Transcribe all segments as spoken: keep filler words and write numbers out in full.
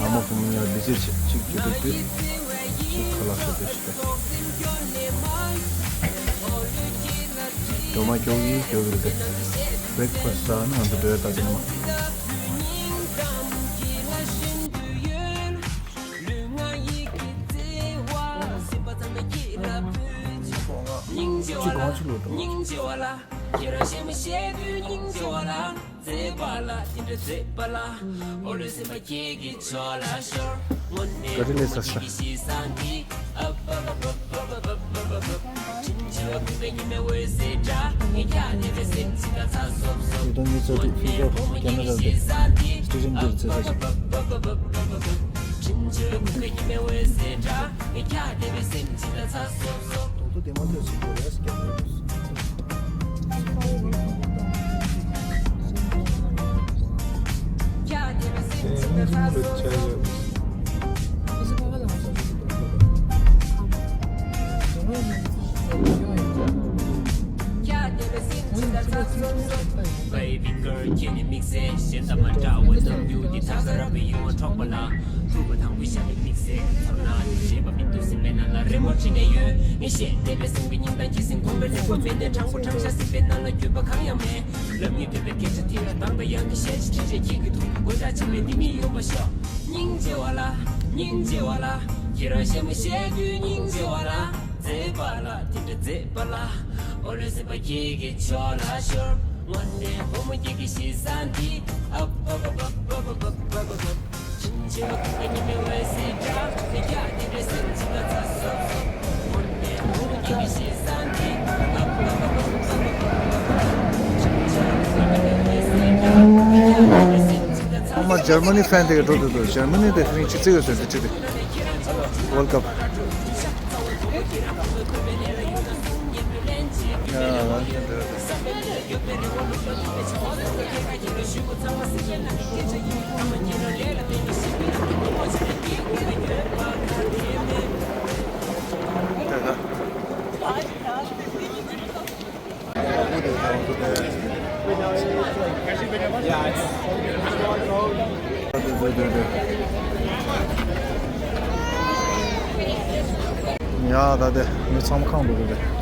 ཨ་མ་ཁོང་ཡང་འདི་ཅི་ཅིག་ཅིག་ཅིག་ཅིག་ཅིག་ཅིག་ཁ་ལག་ཤོད་དེ་ཤི་ཏེ། སྒྲོལ་མ་ཁྱོད་ཀྱིས་ཁྱོད་ཀྱིས་ཏེ་བྷེག་ཕ་སི་ཟ་ནི་ང་ཚོ་འགྲོ་ཡ་ད་ཅི་ནི་མ། ཅི་གང་ཅི་ལོ་དང་། ཁྱེད་རང་ཞེ་མི་ཤེས་དུས་སྙིང་རྗེ་བ་ལ། མཛེས་པ་ལ་དེ་འདྲ་མཛེས་པ་ལ། འོ་ལོས་སེམས་པ་ཁྱེད་ཀྱི་ཕྱོགས་ལ་ཤོར། དངོས་གནས་བཀའ་དྲིན་ལས་ཁྱེད་ཀྱི་ཤེས་བཟང་གི་ཨབ་ཨབ་ཨབ་ཨབ་ཨབ་ཨབ་ཨབ། ཕྱིན་ཆད་ལ་ཁུག་པའི་ཉི་མའི་འོད་ཟེར་འདྲ། ངས་ཁྱེད་བསྡད་པའི་སེམས་ཅི་ལྟར་ཚ་སོབ་སོབ། ཉིས་སྟོང་ཉི་ཤུ་རྩ་དྲུག་ཕི་ཕ་ཁེ་ན་ཌ་ལ་སི་ཊི་ཛེན་ཌེ་རྩེ་ས་ཞིག་ཕྱིན་ཆད་ལ་ཁུག་པའི་ཉི་མའི་འོད་ཟེར་འདྲ། ངས་ཁྱེད་བསྡད་པའི་སེམས་ཅི་ལྟར་ཚ་སོབ་སོབ། ད་དུང་དེ་མ་ཐོས་ཟིན་པའི་རེས་སྐད་ཡོད། Baby girl ཁྱེད་ནི་དམིགས་བསལ་གཞན་དང་མ་འདྲ་བའི་རྣམ་འགྱུར་འདི་ཐག་ཁ་ར་བའི་ཡིད་དབང་འཕྲོག་པ་ལ། ཐུག་པ་དང་པོའི་ཞག་ནས་དམིགས་བསལ་ཚོར་སྣང་རེ་རེ་བ་མི་འདུག་སེམས་པའི་ནང་ལ་རི་མོ་བྲིས་ནས་ཡོད། ངས་བཤད་བསྡད་པའི་སེམས་ཀྱི་སྙིང་གཏམ་གྱི་སེམས་ཁོང་པའི་ལེགས་པོ་མེད་ནས་དྲང་པོ་དྲང་བཞག་སེམས་པའི་ནང་ལ་འགྱོད་པ་གང་ཡང་མེད། ལབ་ནས་འདོད་པའི་སྐད་ཆ་དེ་ལ་དང་པ་ཡང་གི་ཞལ་ཆེ་ཁྲིད་རེ་ཁྱེད་ཀྱི་ཐུག་པ་མགོན་སྐྲག་ཆེ་བའི་འདི་མི་ཡོང་པ་ཤོག་སྙིང་རྗེ་བ་ལ། སྙིང་རྗེ་བ་ལ། ཁྱེད་རང་ཞེ་མི་ཤེས་དུས་སྙིང་རྗེ་བ་ལ། མཛེས་པ་ལ། དེ་འདྲ་མཛེས་པ་ལ། འོ་ལོས་སེམས་པ་ཁྱེད་ཀྱི་ཕྱོགས་ལ་ཤོར། དངོས་གནས་བུ་མོ་ཁྱེད་ཀྱི་ཤེས་བཟང་འདི། ཨབ་ཨབ་ཨབ། ཕྱིན་ཆད་ལ་ཁུག་པའི་ཉི་མའི་འོད་ཟེར་འདྲ། ངས་ཁྱེད་བསྡད་པའི་སེམས་ཅི་ལྟར་ཚ་སོབ་སོབ། དངོས་གནས་བུ་མོ་ཁྱེད་ཀྱི་ཤེས་བཟང་འདི། ཨབ་ཨབ་ཨབ། ཕྱིན་ཆད་ལ་ཁུག་པའི་ཉི་མའི་འོད་ཟེར་འདྲ། ངས་ཁྱེད་བསྡད་པའི་སེམས་ཅི་ལྟར་ཚ་སོབ་སོབ། ཨ་མ་འཇར་མ་ནི་ཕེན་དེ་ག་འགྲོ་འདུག་འདུག་འཇར་མ་ནི་དེ་ཧྥིང་ཅི་ཙི་ག་སོན་དེ་ཅི་དེ། World Cup. ཡ་ད་དེ་མི་ཚང་མ་ཁང་འགྲོ་གི་རེད།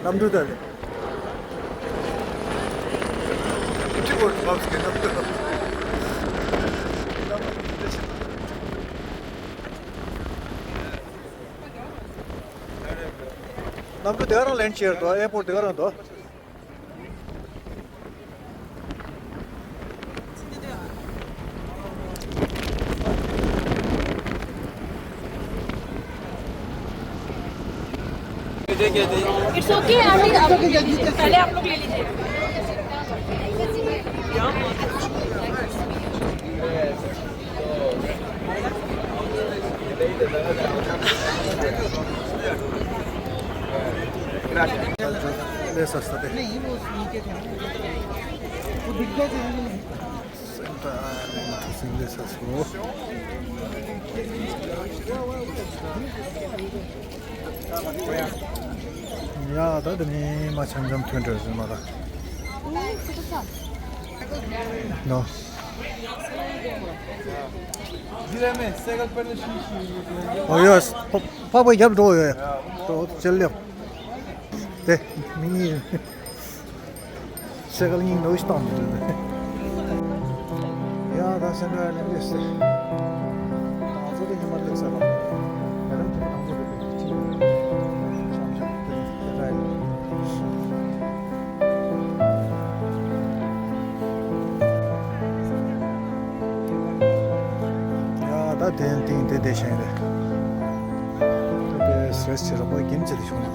གནམ་གྲུ་དང་། གཅིག་པོ་བབས་ཀྱི་གནམ་གྲུ། གནམ་གྲུ་དེ་ཆེ། གནམ་གྲུ་དེ་ག་རང་ལེན་བྱས་འདུག་ཨེར་པོར་ཊི་དེ་ག་རང་འདུག It's okay, aunty, आप पहले आप लोग ले लीजिए। Gracias. नहीं, वो नीचे थे ना, वो दिख गया था। Santa Ana English School. ཡ་ད་དེ་ནས་མ་འཆམ་འཆམ་ཐོན་འགྲོ་ཟིན་མ་ད། ནོ། ཨོ་ཡོ། ཕ་ཕ་བའི་རྒྱབ་འགྲོ་ཡོད། འགྲོ་ཅེ་ལེབ། དེ་མི་གཉིས། སེ་གལ་གཉིས་ནོ་ཤི་ཏང་། ཡ་ད་སེ་འདྲ་ལེ་ལེ་སེ། ད་ཚོ་དེ་ཉི་མ་ལེགས་ས་ར། ཡ་རང་དེ་དང་པོ་དེ་ཆི་ཆམ་ཆམ་དེ་དེ་ར་ཡ། ཡ་ད་དེ་ཏིང་དེ་དེ་ཤེས་རེད། དེ་སེ་ཆེ་ར་པོ་གིམ་ཆེ་དེ་ཤོང་ན།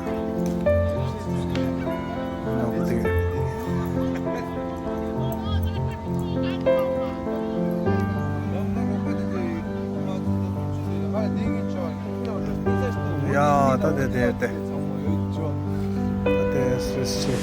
ཡ་ད་དེ་དེ་དེ། ད་དེ་སེ་ཆེ།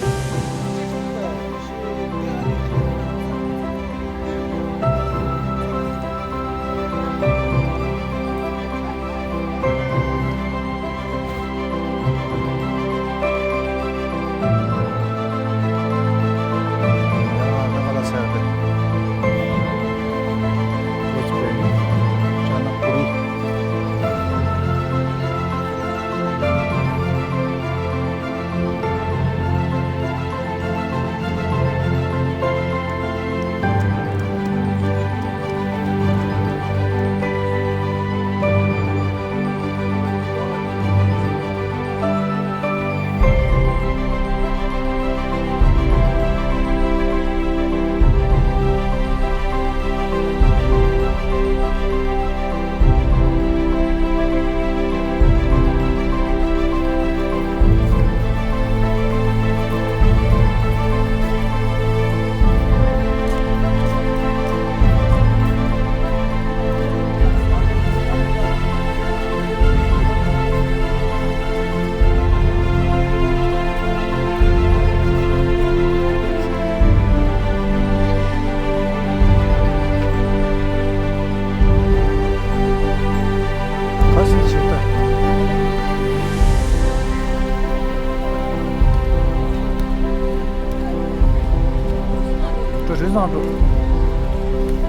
འགྲོ་རེ་བཟང་འགྲོ།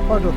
ཕར་འགྲོ།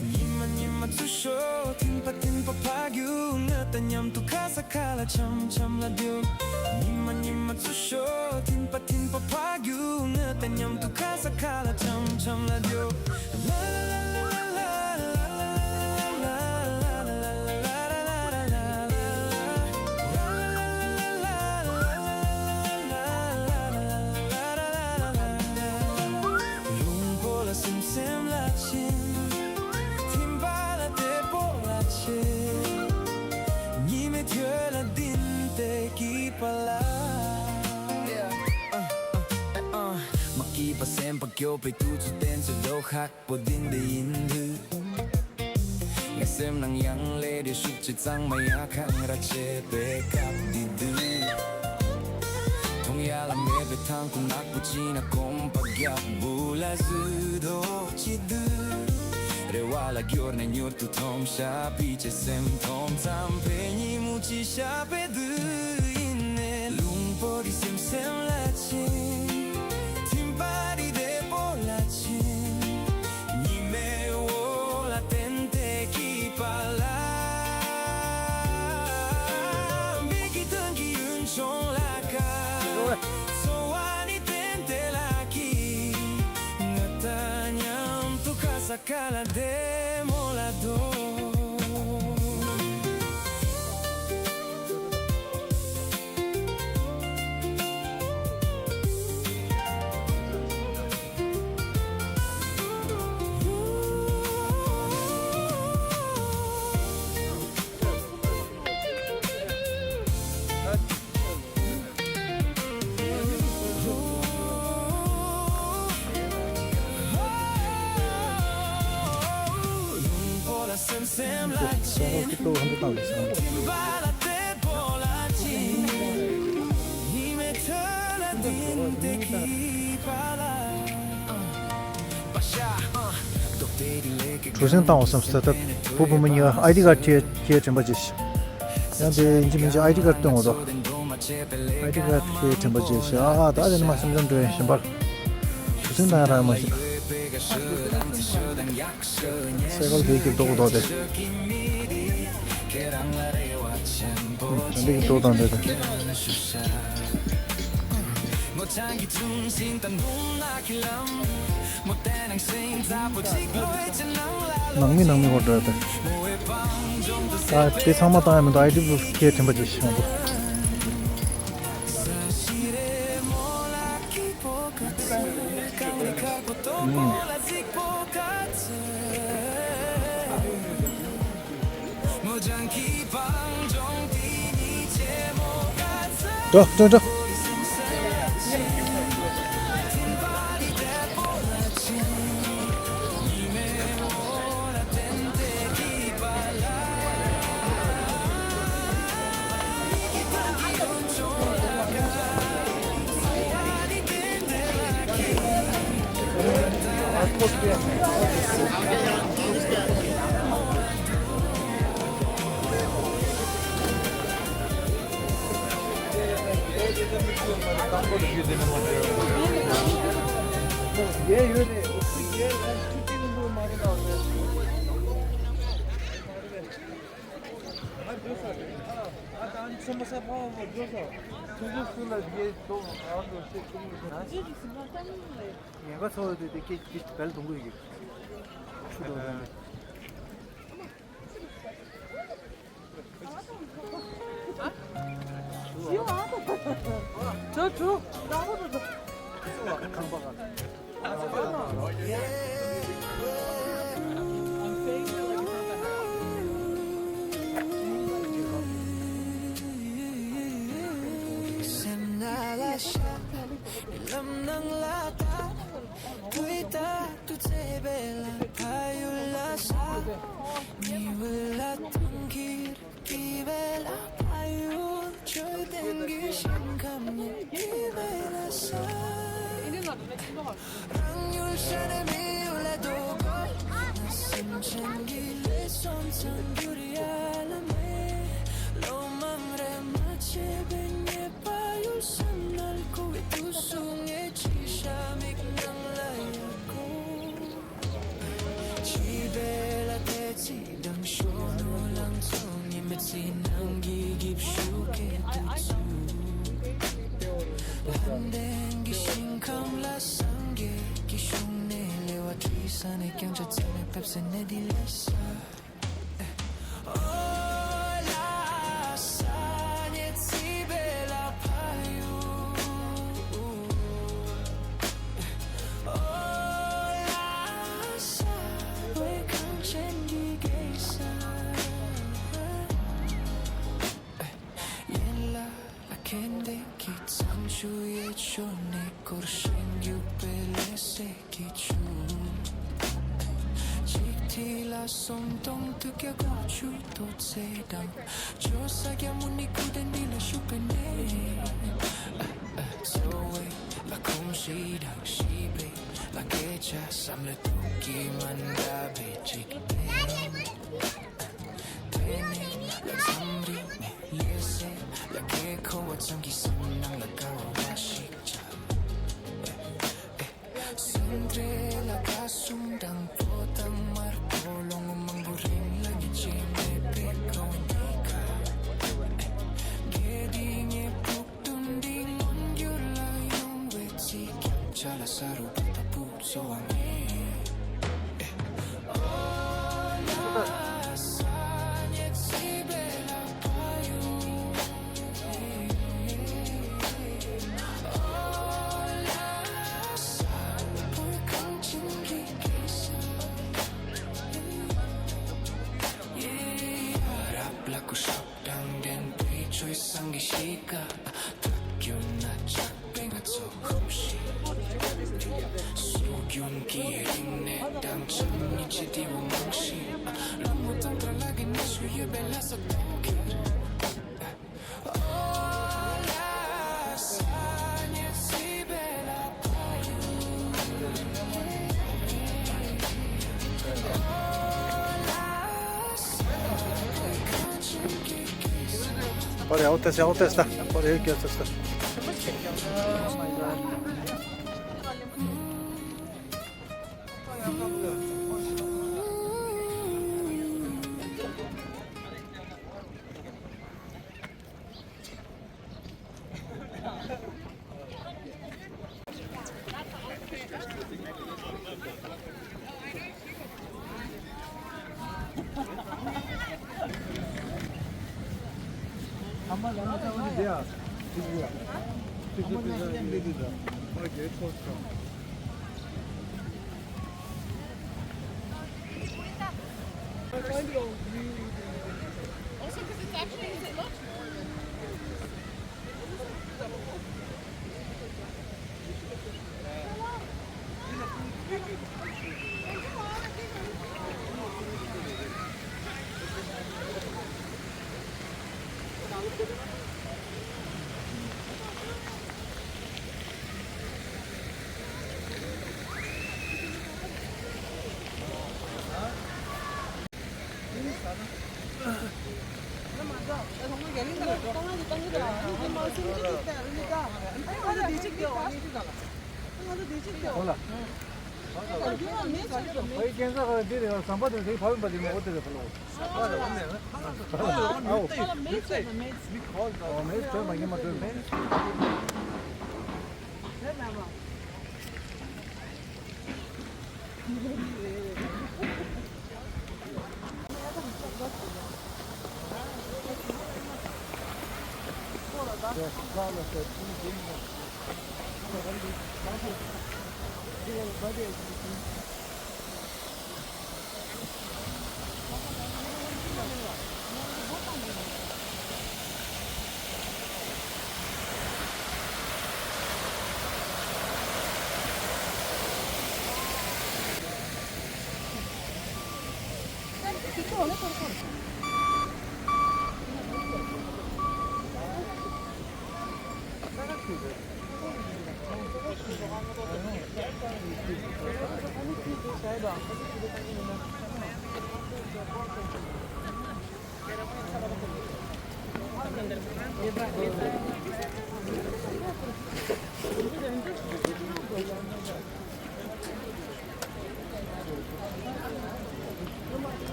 ཉི་མ་ཉི་མ་ཚུར་ཤོག་ཐིམ་པ་ཐིམ་པ་ཕ་རྒྱུག་ང་དང་མཉམ་དུ་ཁ་ས་ཁ་ལ་འཆམ་འཆམ་ལ་རྒྱུག་ཉི་མ་ཉི་མ་ཚུར་ཤོག་ཐིམ་པ་ཐིམ་པ་ཕ་རྒྱུག་ང་དང་མཉམ་དུ་ཁ་ས་ཁ་ལ་འཆམ་འཆམ་ལ་རྒྱུག་པ་སེམས་པ་སྐྱོ་བའི་དུས་ཚོད་བསྟན་ཚོད་དོ་ཧག་པོ་འདི་འདི་ཡིན་དུས། ངའི་སེམས་ནང་ཡང་ལས་རེ་ཤུགས་ཆེ་གཙང་མ་ཡ་ཁང་ར་བྱེད་པའི་སྐབས་འདི་དུས། མཐོང་ཡ་ལ་མེད་པའི་ཐང་ཁུ་ནག་པོ་ཅི་ན་གོམ་པ་རྒྱབ་བུ་ལ་བཟོས་དོ་ཅི་དུས། རེ་བ་ལ་གྱུར་ནས་མྱུར་དུ་འཐོམ་ཤ་པི་ཅེ་སེམས་འཐོམ་ཙམ་པའི་ཉིན་མོ་ཅི་ཤ་པའི་དུས་ཡིན་ནས་ལུང་པོ་རི་སེམས་སེམས་ལ་ཆེ། ཐིམ་པ་རི་དེ་པོ་ལ་ཆེ། ཉི་མའི་འོག་ལ་བསྟན་ཏེ་སྐྱིད་པ་ལ། མིག་གི་དོན་གྱི་ཡུན་ཆུང་ལ་ཀ་འཚོ་བ་ནི་བསྟན་ཏེ་ལ་ཀི། ང་དང་མཉམ་དུ་ཁ་ས་ཀ་ལ་བདེ་མོ་ལ་དོ། གྲུ་གཟིངས་བཏང་བ་བསམ་སྟེ་ད་བུ་བུ་མོ་གཉིས་ཨའི་ཌི་ཀར་ཁྱེར་ཁྱེར་དྲན་པ་ཅིག་ཡང་དེ་ཡིན་གཅིག་མིན་གཅིག་ཨའི་ཌི་ཀར་སྟོན་འོ་དོ། ཨའི་ཌི་ཀར་ཁྱེར་དྲན་པ་ཅིག་ཨ་ད་དེ་ནི་མ་སེམས་ཙམ་འགྲོ་ཡིན་གཞན་པར། གྲུ་གཟིངས་བཏང་ཡ་རག་མ་ཤེས། སེ་ཀལ་དེ་ཀྱི་ཏོག་ཏོག་དེ། ཨུ། དེ་ཀྱི་ཏོག་དང་དེ་དེ། ནང་མི་ནང་མི་འོ་འདྲ་དེ། ད་དེ་ཚང་མ་བཏང་ཡ་མི་འདུག་ཨའི་ཌི་བུ་ཁྱེར་དྲན་པ་ཅིག་ཤོང་འདུག་འགྲོ་འགྲོ་འགྲོ། ཉེན་ཁ་ཚོ་དེ་དེ་སྐད་ཀྱི་བལ་གཏོང་གི་ཡོད། ཆུ་དོ་ར་ནས། ཁང་པ་ག། སེམས་ནང་ལ་ཤར། ཉི་ལམ་ནང་ལ་ལྟ། ཀུའི་རྟག་ཏུ་བརྩེ་བའི་ལ་ཕ་ཡུལ་ལ་ས། ཉི་འོད་ལ་ཐང་གིར་སྐྱིད་པའི་ལ་ཕ་ཡུལ། ཆོས་ལྡན་གྱི་ཞིང་ཁམས་ནས་སྐྱིད་པའི་ལ་ས། རང་ཡུལ་ཤར་ནས་མི་ཡུལ་ལ་ལྡོག་གོ། ན་སེམས་ཅན་གྱི་ལས་སོང་ཙང་འགྱུར་ཡ་ལ་མེད། ལོ་མང་རེ་མ་བྱས་པའི་ཉེས་པ་ཡུལ་སུ་ནལ་ཁུ་བའི་དུས་སུ་ངས་ཅི་ཤ་མིག་ནང་ལ་ཡ་གོ། ཅི་བེ་ལ་ཏེ་ཅི་དང་ཤོ་ནུ་ལང་ཚོ་ཉི་མེད་ཚི་ནང་གི་གིབ་ཤུ་ཁེ་དུ་ཚུ། ལྷན་ལྡན་གྱི་ཞིང་ཁམས་ལ་སངས་རྒྱས་ཀྱི་གཞུང་ནས་ལེ་བ་བྲིས་ས་ནས་ཀྱང་ཆ་ཚང་ནས་ཕེབས་སེ་ནས་འདི་ལས་ས། ཡན་ལག་ལ་ཁེན་ཏེ་ཁྱི་ཚང་ཆུ་ཡོད་ཤོ་ནས་སྐོར་ཞིང་རྒྱུག་པའི་ལས། སེ་གི་ཆུ། ཅིག་ཐི་ལ་སོང་དོང་དུ་ཀྱ་གོ་ཆུ་ཏོ་ཚེ་དང་ཆོ་ས་ཀྱ་མུ་ནི་ཁུ་དན་དི་ལ་ཤུ་ཀ་ནེ། ཚོ་བེ་ལ་ཁུམ་ཤི་དང་ཤི་བེ་ལ་ཀེ་ཆ་སམ་ལེ་ཏོ་ཀི་མན་ད་བེ་ཅིག་ཏེ་ནེ་ལ་ཚམ་རི་ནེ་ལེ་སེ་ལ་ཀེ་ཁོ་བ་ཚང་གི་སམ་ནང་ལ་ཀ་བ་བ་ཤིག་ཆ། སེམས་ཁྲལ་ལ་ཁ་ཟུམ་དང་པོ་དང་མར་པོ་ལོང་མང་པོ་རིང་ལ་ངེས་ཅན་མེད་པའི་གོང་གི་ཁ། དགེ་སྡིག་ངེས་ཕུགས་དོན་འདི་མངོན་གྱུར་ལ་ཡོང་བའི་ཚིག་ཀྱང་ཆ་ལ་ས་རུ་པ་ད་ཕུགས་སོ་བ་ངེས། དྲང་བདེན་པའི་ཆོས་བཟང་གི་གཤིས་ཀ། ཐག་རྒྱུན་ན་ཆགས་པའི་ང་ཚོ་ཧུབ་ཤིག་སྲོལ་རྒྱུན་གྱི་རིག་གནས་དང་ཆང་ཉིད་ཀྱི་དེའུ་མང་ཤིག་ལོ་མོ་དང་བྲལ་ལ་གི་ནི་ཤུ་ཡོད་པའི་ལ་ས་དོ་ཁེར། Pare, auto, auto está. Pare, que está.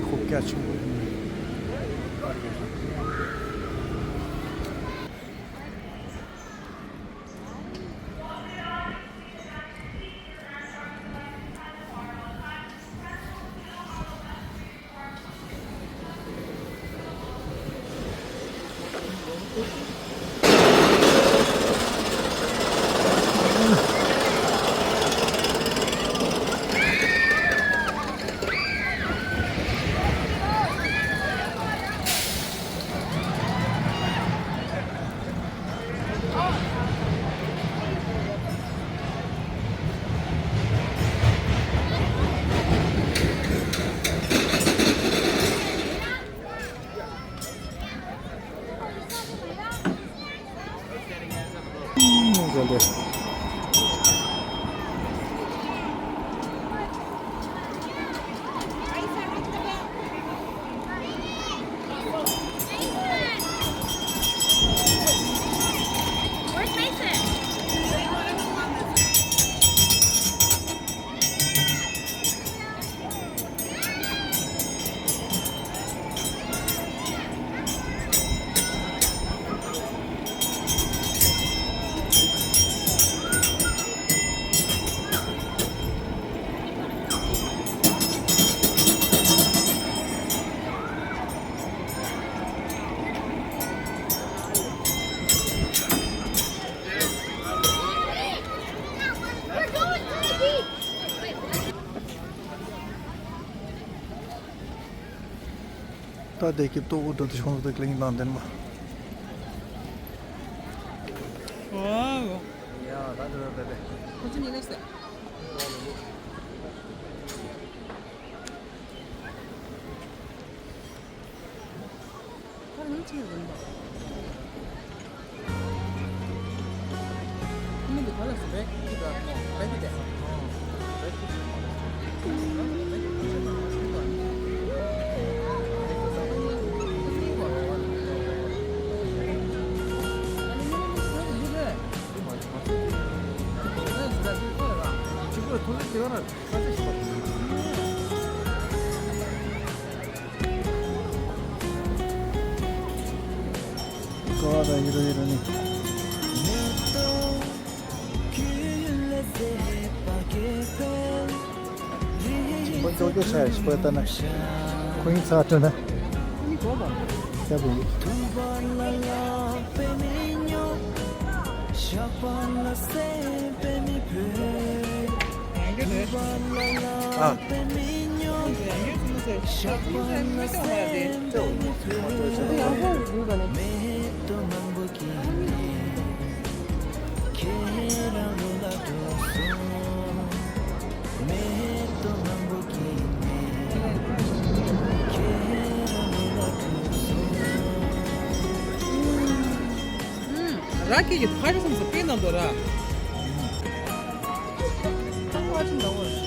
ཁོག་རྒྱ་ཆེན་པོ། ད་དེ་ཀི་ཏོ་འུ་ཏོ་དེ་ཤོང་ཏོ་ཀླིང་ལང་དེན་མ། ཨོ། ཡ་ད་དེ་དེ་དེ། ཁོ་ཚོ་ཉིན་ནས་ཟེར། ཁ་ལུང་ཆེ་རུ་འདུག་མི་འདི་ག་ལ་སུ་རེད། འདི་ག་མོ་རེད་འདི་དེ། ཀོ་བ་དང་ཡིན་རུང་ཡིན་རུང་ནི། ཁོ་ཅོག་ཅོག་ཆ་ཡ་ཞིག་པོ་ལྟ་ན། ཁོ་ཡིན་ཚ་སྤྲོ་ན། ཁྱབ་ཡིན། ཨ། ར་སྐྱེས་ཀྱི་ཕ་རི་སམ་སུ་པེ་ན་དོ་ར། ཕ་ཆིན་དང་བོ།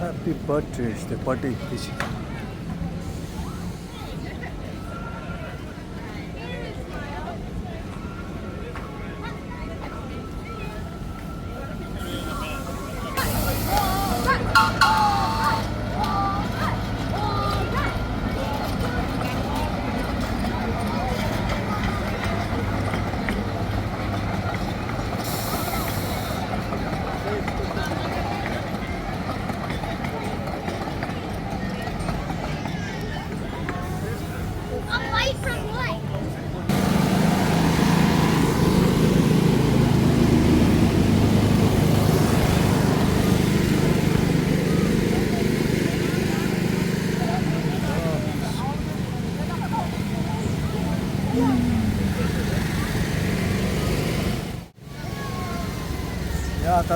Happy birthday ཟེར་ཏེ་པར་ཊི་དེ་ཞིག་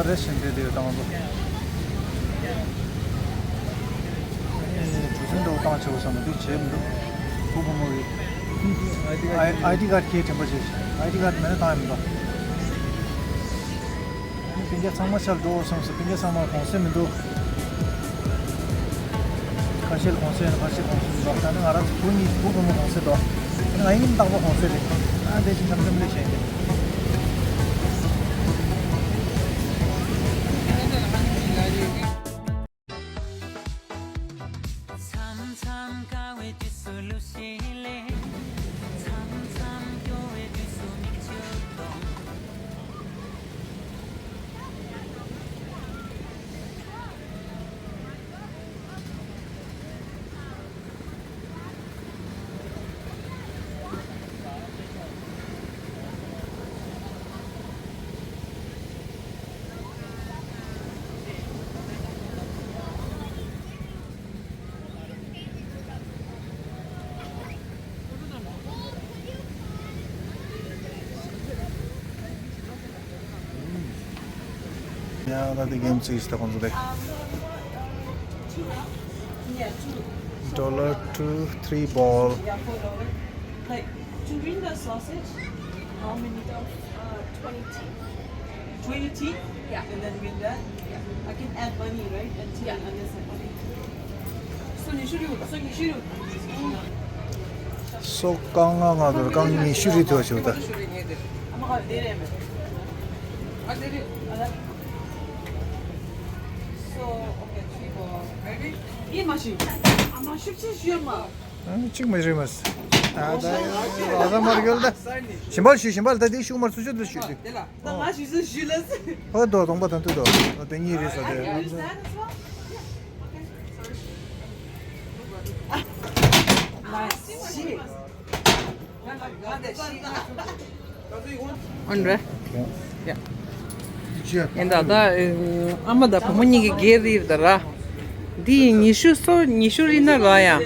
རེད་བཞིན་བསྡད་དེ་ཡོད་དང་པོ། གྲུ་གཟིངས་འདྲ་བོ་བཏང་ཆོག་བསམ་ན་འདི་བྱས་མི་འདུག་ཕུ་བུ་མོ་གི་ཨའི་ཨའི་ཌི་ཀར་ཌི་ཁྱེར་དྲན་པ་བྱས། ཨའི་ཌི་ཀར་ཌི་མེད་ན་བཏང་ཡ་མི་འདུག་སྤུན་ཀྱག་ཚང་མ་ཆར་འགྲོ་བསམ་སོང་། སྤུན་ཀྱག་ཚང་མ་གོང་ཚད་མི་འདུག་ཁ་ཤས་ལ་གོང་ཚད་ཡོད་ན་ཁ་ཤས་གོང་ཚད་མི་འདུག་ད་ནི་ང་རང་ཚོ་བུ་གཉིས་བུ་བུ་མོ་གོང་ཚད་འདུག་ང་ཡིན་ཏག་པ་གོང་ཚད་རེད། ཨ་དེ་བཞིན་འཆམ་འཆམ་ལས་བྱས་ཏེ། མཚམས་མཚམས་དཀའ་བའི་དུས་སུ་གླུ་གཞས་ལེན། མཚམས་མཚམས་སྐྱོ་བའི་དུས་སུ་མིག་ཆུ་གཏོང་། Yeah, that's the game six, the consulate. Dollar two, three ball. Like, to win the sausage, how many? Uh, twenty teeth. Twenty teeth? Yeah. And then win that? Yeah. I can add money, right? Until yeah. Unless I money. སོ་ཉི་ཤུ་རེད། སོ་ཉི་ཤུ་རེད། སོ་རྐང་ལྔ་ལྔ་དང་རྐང་ཉི་ཤུ་རེད་དོ་ཞུ་ད། ཨ་མ་ག་དེ་རེད་མེད། ཨ་དེ་རེད། ཨ་ལ། So, okay, three ball. Ready? ཨི་མ་ཤི། ཨ་མ་ཤུབ་ཆེ་ཤུ་མ། ཨ་གཅིག་མ་རེད་མ། ཨ་ད་ཨ་ད་མར་གྱོལ་ད། ཞིམ་པར་ཞུ། ཞིམ་པར་ད་དེ་ཤུགས་མར་ཚུར་ཆུ་ད་ཞུ་དུས། དེ་ལ་ད་ང་ཞུ་ཚུལ་ཞུ་ལ་ཟེར། ཧོ་དོ་གདོང་པ་དང་དུ་དོ། ཨ་དེ་གཉིས་རེད་ས་དེ། Nice. འོན་རེ། ཡ། ཡིན་ད་ད། ཨ་མ་དང་བུ་མོ་གཉིས་ཀྱི་སྒེར་རེད་ད་ར། འདི་ཉི་ཤུ་སོ་ཉི་ཤུ་རེད་ན་ར་ཡ།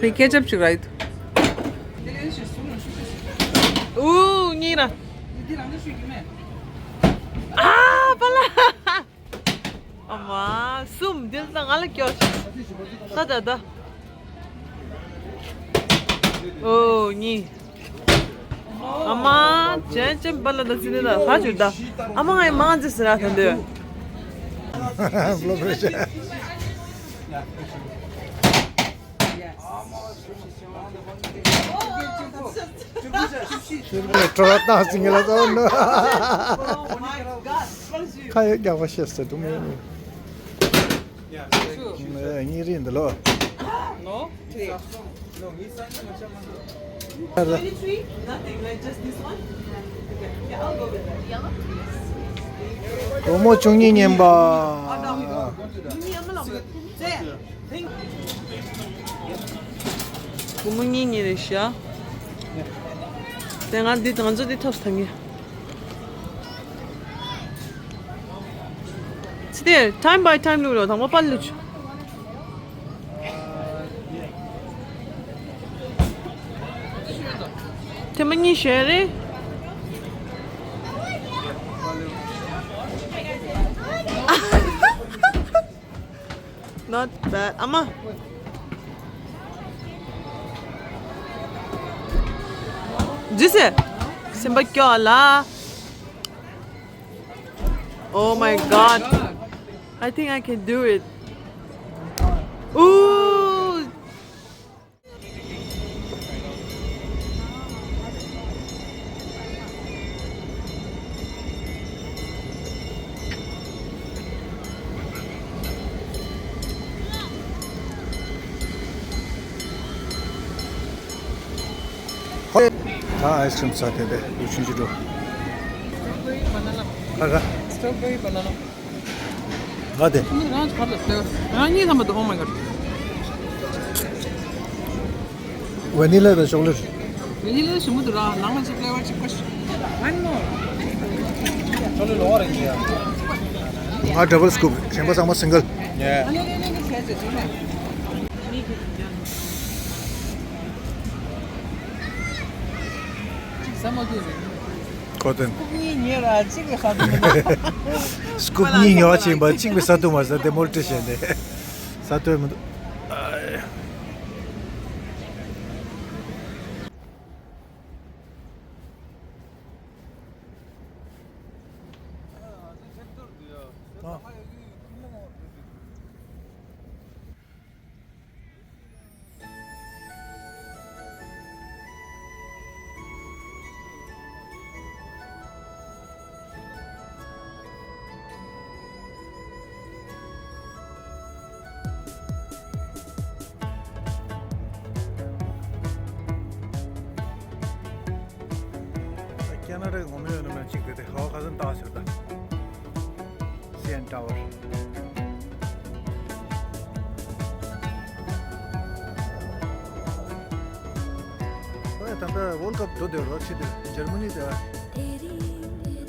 དེ་སྐད་ཆ་ཅིག་ར་ཡིན། ཨུ་གཉིས་ར། ཨ་པ་ལ། ཨ་མ། གསུམ། འདི་ལ་ང་ལ་སྐྱོར། ད་ད་ད། ཨོ་གཉིས། ཨ་མ། ཅན་ཅན་པ་ལ་ད་ཟི་ནི་ད་ཧ་ཅུ་ད། ཨ་མ་ང་ཡི་མང་ཟི་སི་ར་ད་འདོད། སྤྲོ་བ་བཏང་ཟིན་གྱི་ལ་ཟོ་ནོ། ཁ་ཡོད་རྒྱག་པ་ཤེས་ཟེར་དུ་མོ། གཉིས་རིང་འདི་ལོ། No, three. Twenty-three? Nothing, right? Just this one? Okay. Yeah, I'll go with that. Yellow? Yes. བུ་མོ་བཅུ་གཉིས་ཉན་པ། བུ་མོ་གཉིས་གཉིས་རེད་ཤག་དེ་ང་འདི་ང་ཚོ་འདི་ཐོབ་ཐང་གི། ཚེ་འདིར་time by time ལུགས་རོ་དང་པོ་པར་ལུགས། ཐེངས་མ་གཉིས་བཞེས་རེད། Not bad. ཨ་མ། ཇི་སེ། སེམས་པ་སྐྱོ་ལ། Oh my God. I think I can do it. Ooh. ད་ཨའི་སི་ཀྲིམ་ཟ་དེ་དེ་ཡུ་ཆུང་ཆུ་འགྲོ། Strawberry banana. ཨ་ག Strawberry banana. ང་དེ། ཁྱེད་རང་ག་ལ་ཟེར། ང་གཉིས་ཐམ་པ་དུ། Oh my God. Vanilla དང་chocolate. Vanilla ཞིམ་པོ་འདུག་ར། ནང་ལ་ཅིག་flavor ཅིག་དགོས། One more. Chocolate ལོག་རེད་ཡ། ང་double scoop། གཞན་པ་ཚང་མ་single། Yeah. ཨ་ནི་ནི་ནི་ནི་བྱས་བྱས་བྱས་ནས། ཅིག་ཟ་མ་ཐུབ་རེད། ཁོ་ཚོ། ཁོ་གཉིས་ཉེ་ར་གཅིག་ལ་ཧ་གོ་མི་འདུག་སྐུབ་གཉིས་ཉོ་བ་ཕྱིན་པ་གཅིག་པའི་ས་ཐུབ་མ་ཟ་དེ་མོལ་ཏྲི་བྱས་ནས་ས་ཐུབ་མི་འདུག་ཁེ་ན་ཌའི་ངོ་མ་ཡོད་ན་མེད་གཅིག་དེ་དེ་ཧ་ག་ཚོད་བཏགས་ཟེར་ད། སི་ཨེན་ཊ་ཝར། ཨོ་ཡ། ད་ལྟ་ཝོལ་ཌི་ཀབ་འགྲོ་བསྡད་རོགས་ཆེ་དེ་འཇར་མ་ནི་དེ་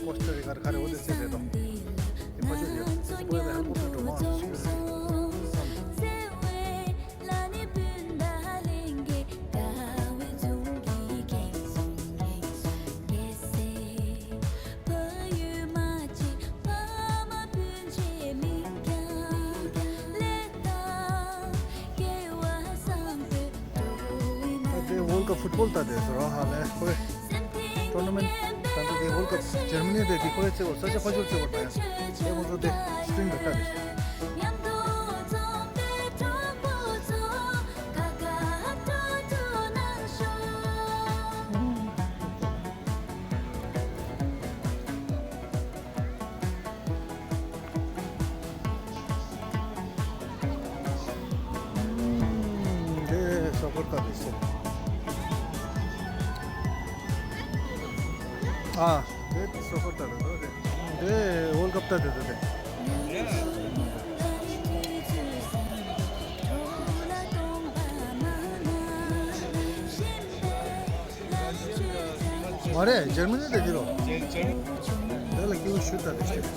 ཀོ་སྟ་རི་ཀ་རེ་ག་རེ་འོ་དེ་ཚེ་རེད་དོ། དེ་ཕ་ཆོས་ཡོད་དེ་ཚེ་པོ་ཡ་ཧ་ལ་ཀོ་སྟ་འགྲོ་མ་སུ་ཡོད་རེད། ཨ་དེ་ཝོལ་ཀབ་ཕུཊ་བོལ་ད་དེ་ཟེར་བ་ཧ་ལས་ཁོའི་ཊོར་ན་མེན་ཊ་ད་ལྟ་དེ་ཝོལ་ཀབ་འཇར་མ་ནི་དེ་དེ་ཁོའི་རྩེ་བོར་ས་ཆ་ཕ་ཤུལ་རྩེ་བོར་ད་ཡང་དེ་ཁོ་ཚོ་དེ་སི་ཀི་རིན་ལ་ལྟ་དེ། འདི་སོ་ཀར་ལྟ་དེ་སོ། ཨ། འདི་སོ་ཀར་ལྟ་དེ་དོ་དེ། འདི་ཝོལ་ཀབ་ལྟ་དེ་དོ་དེ། མ་རེད། འཇར་མ་ནི་དེ་འདི་རོ། འདི་ལ་སྐྱེ་བོ་ཞུ་ད་དེ་ཤེས།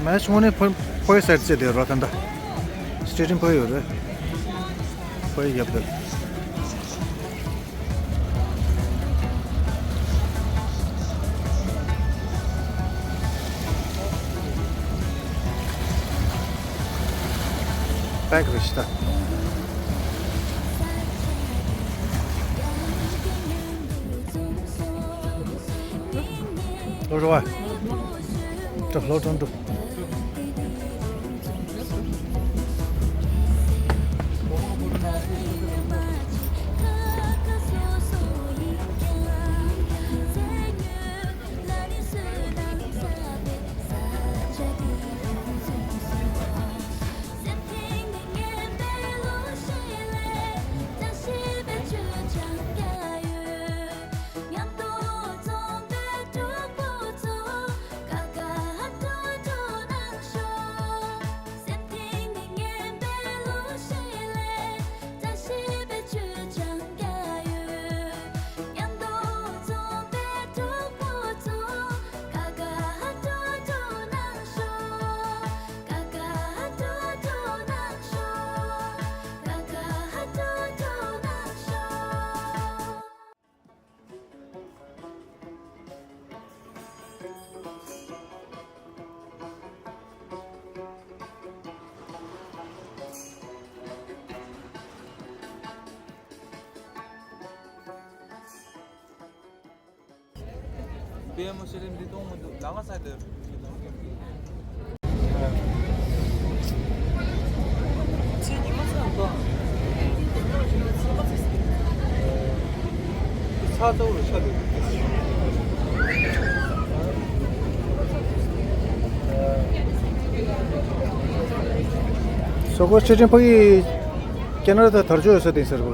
མེ་ཆི་དངོས་གནས་ཕོ་ཕོའི་སའིཌ་རྩེ་དེ་རོ་ད་ལྟ། སི་ཊེ་ཌི་ཡམ་ཕོ་ཡོད་རེད། ཕོའི་ཡབ་དེ། པེག་རེད་ཤི་ད། ལོ་རོ་བ། ལོ་ཀྲོན་ཏུ། པེ་མོ་ཤེ་རིན་འདི་གཏོང་མི་འདུག་ལ་ང་ས་དེ། ཚེ་ཉི་མ་ཚ་འདུག་ཚ་ཚ་བོ་རུ་ཆ་འདུག་སོ་ཀོ་ཆེ་ཆེན་ཕ་གི་ཁེ་ན་ཌ་དར་ལྕོག་ཡོད་ས་དེ་ཟེར་གོ་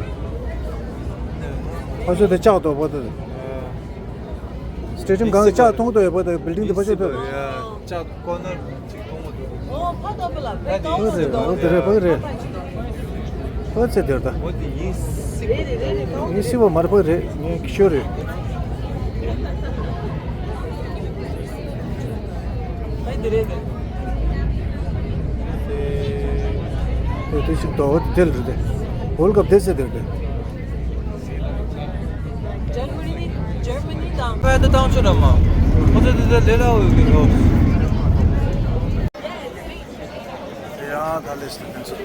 ཕ་ཚོ་དེ་ལྕགས་དོ་པོ་དེ། སི་ཊེ་ཌི་ཡམ་གང་གི་ལྕགས་མཐོང་དོ་ཡོད་པ་དེ་བིལ་ཌིང་དེ་ཕ་ཚོ་དེ། ཀོ་ནར་ཅིག་མཐོང་གི་འདུག་ཨོ་ཕ་ཏོ་པ་ལ་ཕ་ཏོ་པ་ལ། ཨོ་དེ་རེད། ཕ་གི་རེད། ཕ་ཚེ་དེར་ད། ཨོ་དེ་ཡིན་སྲིད་པ། རེད་རེད་རེད། ཡིན་སྲིད་པ་མ་རེད། ཕ་གི་རེད། ངས་ཁྱོད་རེད། ཨ་དེ་རེད་དེ། ཨོ་དེ་ཞིག་ཏོ། ཨོ་དེ་དེ་ལ་རེད་དེ། ཝོལ་ཀབ་དེ་ཚེ་དེར་དེ། ཇར་མ་ནི་ཇར་མ་ནི་དང་། ཕ་ཡ་ད་བཏང་ཆོག་ར་མ། ཁོ་ཚོ་དེ་ཚོ་ལས་སླ་བོ་ཡོད་ཀྱི་འགྲོ། ཡ་ད་ལས་སུ་ཕན་ཚུན།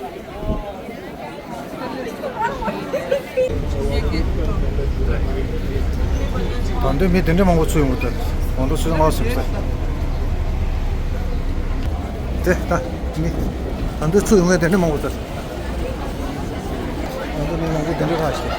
ད་འདི་མི་དེ་འདྲ་མང་པོ་ཚུར་ཡོང་གི་འདུག་ཝང་ཏོ་ཆུ་ཚོད་ལྔ་ཟིན་ས། དེ་ད་མི་ད་འདི་ཚུར་ཡོང་མཁན་དེ་འདྲ་མང་པོ་འདུག་ཝང་ཏོ་མི་མང་པོ་དེ་འདྲ་ཁ་ཤས།